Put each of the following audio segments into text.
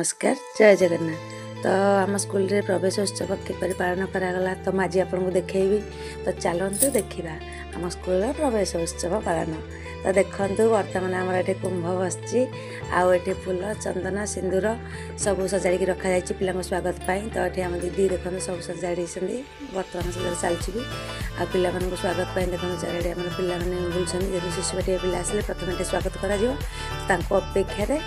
ନମସ୍କାର, ଜୟ ଜଗନ୍ନାଥ। ତ ଆମ ସ୍କୁଲରେ ପ୍ରବେଶ ଉତ୍ସବ କିପରି ପାଳନ କରାଗଲା, ତ ମୁଁ ଆଜି ଆପଣଙ୍କୁ ଦେଖେଇବି। ତ ଚାଲନ୍ତୁ ଦେଖିବା ଆମ ସ୍କୁଲର ପ୍ରବେଶ ଉତ୍ସବ ପାଳନ। ତ ଦେଖନ୍ତୁ, ବର୍ତ୍ତମାନ ଆମର ଏଠି କୁମ୍ଭ ବସିଛି ଆଉ ଏଠି ଫୁଲ, ଚନ୍ଦନ, ସିନ୍ଦୁର ସବୁ ସଜାଡ଼ିକି ରଖାଯାଇଛି ପିଲାଙ୍କ ସ୍ୱାଗତ ପାଇଁ। ତ ଏଠି ଆମ ଦିଦି ଦେଖନ୍ତୁ ସବୁ ସଜାଡ଼ିଛନ୍ତି, ବର୍ତ୍ତମାନ ସଜାଡ଼ି ଚାଲିଛି ବି। ଆଉ ପିଲାମାନଙ୍କୁ ସ୍ୱାଗତ ପାଇଁ ଦେଖନ୍ତୁ ଚାରିଆଡ଼େ ଆମର ପିଲାମାନେ ବୁଲୁଛନ୍ତି। ଯେହେତୁ ଶିଶୁବାଟିକା ପିଲା ଆସିଲେ ପ୍ରଥମେ ଏଠି ସ୍ୱାଗତ କରାଯିବ, ତାଙ୍କ ଅପେକ୍ଷାରେ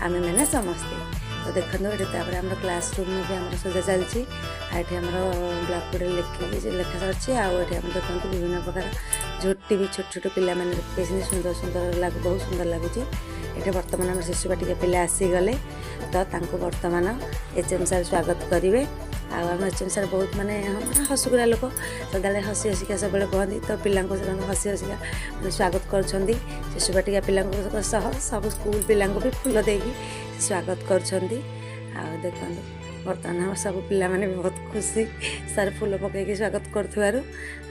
ଆମେମାନେ ସମସ୍ତେ। ତ ଦେଖନ୍ତୁ ଏଠି ତାପରେ ଆମର କ୍ଲାସ୍ ରୁମ୍ ବି ଆମର ସଜା ଚାଲିଛି ଆଉ ଏଠି ଆମର ବ୍ଲାକ୍ ବୋର୍ଡ଼ରେ ଲେଖିକି ଲେଖା ସରିଛି। ଆଉ ଏଠି ଆମର ଦେଖନ୍ତୁ ବିଭିନ୍ନ ପ୍ରକାର ଝୋଟି ବି ଛୋଟ ଛୋଟ ପିଲାମାନେ ପକେଇଛନ୍ତି, ସୁନ୍ଦର ସୁନ୍ଦର ଲାଗୁ, ବହୁତ ସୁନ୍ଦର ଲାଗୁଛି। ଏଠି ବର୍ତ୍ତମାନ ଆମର ଶିଶୁବାଟିକା ପିଲା ଆସିଗଲେ, ତ ତାଙ୍କୁ ବର୍ତ୍ତମାନ ଏଚ୍ ଏମ୍ ସାର୍ ସ୍ୱାଗତ କରିବେ। ଆଉ ଆମ ଏଚ୍ ଏମ୍ ସାର୍ ବହୁତ ମାନେ ହସୁକୁରା ଲୋକ, ସଦାବେଳେ ହସି ହସିକା ସବୁବେଳେ କୁହନ୍ତି। ତ ପିଲାଙ୍କୁ ସେମାନେ ହସି ହସିକା ମାନେ ସ୍ୱାଗତ କରୁଛନ୍ତି। ଶିଶୁବାଟିକା ପିଲାଙ୍କ ସହ ସବୁ ସ୍କୁଲ ପିଲାଙ୍କୁ ବି ଫୁଲ ଦେଇକି ସ୍ୱାଗତ କରୁଛନ୍ତି। ଆଉ ଦେଖନ୍ତୁ ବର୍ତ୍ତମାନ ଆମ ସବୁ ପିଲାମାନେ ବି ବହୁତ ଖୁସି ସାର୍ ଫୁଲ ପକାଇକି ସ୍ୱାଗତ କରୁଥିବାରୁ।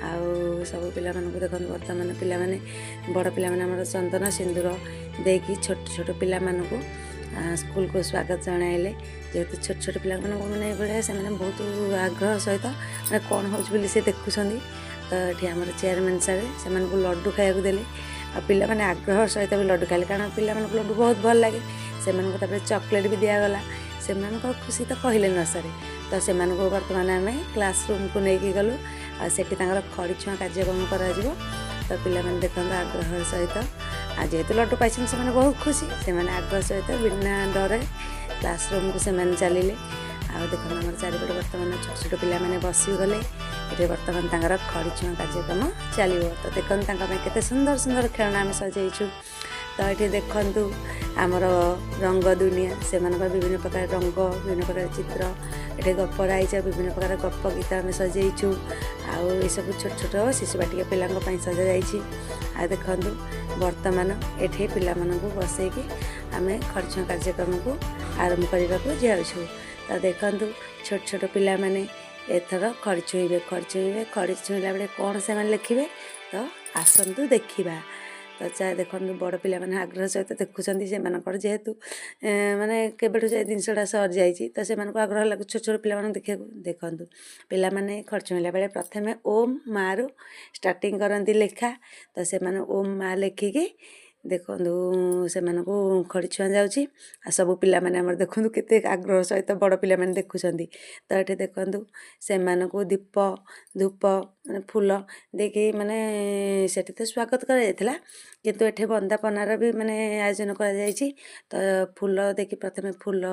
ଆଉ ସବୁ ପିଲାମାନଙ୍କୁ ଦେଖନ୍ତୁ ବର୍ତ୍ତମାନ ପିଲାମାନେ, ବଡ଼ ପିଲାମାନେ ଆମର ଚନ୍ଦନ ସିନ୍ଦୁର ଦେଇକି ଛୋଟ ଛୋଟ ପିଲାମାନଙ୍କୁ ସ୍କୁଲକୁ ସ୍ୱାଗତ ଜଣାଇଲେ। ଯେହେତୁ ଛୋଟ ଛୋଟ ପିଲାମାନଙ୍କୁ ମାନେ ଏଭଳିଆ ସେମାନେ ବହୁତ ଆଗ୍ରହ ସହିତ ମାନେ କ'ଣ ହେଉଛି ବୋଲି ସେ ଦେଖୁଛନ୍ତି। ତ ଏଠି ଆମର ଚେୟାରମ୍ୟାନ୍ ସାର୍ ସେମାନଙ୍କୁ ଲଡ଼ୁ ଖାଇବାକୁ ଦେଲେ ଆଉ ପିଲାମାନେ ଆଗ୍ରହ ସହିତ ବି ଲଡ଼ୁ ଖାଇଲେ, କାରଣ ପିଲାମାନଙ୍କୁ ଲଡ଼ୁ ବହୁତ ଭଲ ଲାଗେ। ସେମାନଙ୍କୁ ତାପରେ ଚକୋଲେଟ୍ ବି ଦିଆଗଲା। ସେମାନଙ୍କର ଖୁସି ତ କହିଲେ ନ ସରେ। ତ ସେମାନଙ୍କୁ ବର୍ତ୍ତମାନ ଆମେ କ୍ଲାସ୍ ରୁମ୍କୁ ନେଇକି ଗଲୁ ଆଉ ସେଠି ତାଙ୍କର ଖଡ଼ି ଛୁଆଁ କାର୍ଯ୍ୟକ୍ରମ କରାଯିବ। ତ ପିଲାମାନେ ଦେଖନ୍ତୁ ଆଗ୍ରହର ସହିତ, ଆଉ ଯେହେତୁ ଲଡ଼ୁ ପାଇଛନ୍ତି ସେମାନେ ବହୁତ ଖୁସି, ସେମାନେ ଆଗ୍ରହ ସହିତ ବିନା ଡରରେ କ୍ଲାସ୍ ରୁମ୍କୁ ସେମାନେ ଚାଲିଲେ। ଆଉ ଦେଖନ୍ତୁ ଆମର ଚାରିପଟେ ବର୍ତ୍ତମାନ ଛୋଟ ଛୋଟ ପିଲାମାନେ ବସିଗଲେ। ଏଠି ବର୍ତ୍ତମାନ ତାଙ୍କର ଖଡ଼ି ଛୁଆଁ କାର୍ଯ୍ୟକ୍ରମ ଚାଲିବ। ତ ଦେଖନ୍ତୁ ତାଙ୍କ ପାଇଁ କେତେ ସୁନ୍ଦର ସୁନ୍ଦର ଖେଳଣା ଆମେ ସଜେଇଛୁ। ତ ଏଠି ଦେଖନ୍ତୁ ଆମର ରଙ୍ଗ ଦୁନିଆ, ସେମାନଙ୍କର ବିଭିନ୍ନ ପ୍ରକାର ରଙ୍ଗ, ବିଭିନ୍ନ ପ୍ରକାର ଚିତ୍ର, ଏଠି ଗପ ରାଇଜ, ବିଭିନ୍ନ ପ୍ରକାର ଗପ ଗୀତ ଆମେ ସଜେଇଛୁ। ଆଉ ଏସବୁ ଛୋଟ ଛୋଟ ଶିଶୁ ବାଟିକା ପିଲାଙ୍କ ପାଇଁ ସଜାଯାଇଛି। ଆଉ ଦେଖନ୍ତୁ ବର୍ତ୍ତମାନ ଏଠି ପିଲାମାନଙ୍କୁ ବସେଇକି ଆମେ ଖଡ଼ିଛୁଆଁ କାର୍ଯ୍ୟକ୍ରମକୁ ଆରମ୍ଭ କରିବାକୁ ଯାଉଛୁ। ତ ଦେଖନ୍ତୁ ଛୋଟ ଛୋଟ ପିଲାମାନେ ଏଥର ଖଡ଼ି ଛୁଇଁବେ, ଖଡ଼ି ଛୁଇଁବେ। ଖଡ଼ି ଛୁଇଁଲା ବେଳେ କ'ଣ ସେମାନେ ଲେଖିବେ, ତ ଆସନ୍ତୁ ଦେଖିବା। ତ ଚା ଦେଖନ୍ତୁ ବଡ଼ ପିଲାମାନେ ଆଗ୍ରହ ସହିତ ଦେଖୁଛନ୍ତି। ସେମାନଙ୍କର ଯେହେତୁ ମାନେ କେବେଠୁ ସେ ଜିନିଷଟା ସରିଯାଇଛି, ତ ସେମାନଙ୍କୁ ଆଗ୍ରହ ଲାଗୁଛି ଛୋଟ ଛୋଟ ପିଲାମାନଙ୍କୁ ଦେଖିବାକୁ। ଦେଖନ୍ତୁ ପିଲାମାନେ ଖଡ଼ି ଛୁଇଁଲା ବେଳେ ପ୍ରଥମେ ଓମ୍ ମାରୁ ଷ୍ଟାର୍ଟିଂ କରନ୍ତି ଲେଖା। ତ ସେମାନେ ଓମ୍ ମା ଲେଖିକି ଦେଖନ୍ତୁ ସେମାନଙ୍କୁ ଖଡ଼ି ଛୁଆଁ ଯାଉଛି। ଆଉ ସବୁ ପିଲାମାନେ ଆମର ଦେଖନ୍ତୁ କେତେ ଆଗ୍ରହ ସହିତ ବଡ଼ ପିଲାମାନେ ଦେଖୁଛନ୍ତି। ତ ଏଠି ଦେଖନ୍ତୁ ସେମାନଙ୍କୁ ଦୀପ, ଧୂପ, ମାନେ ଫୁଲ ଦେଇକି ମାନେ ସେଠି ତ ସ୍ୱାଗତ କରାଯାଇଥିଲା, କିନ୍ତୁ ଏଠି ବନ୍ଦାପନାର ବି ମାନେ ଆୟୋଜନ କରାଯାଇଛି। ତ ଫୁଲ ଦେଇକି ପ୍ରଥମେ ଫୁଲ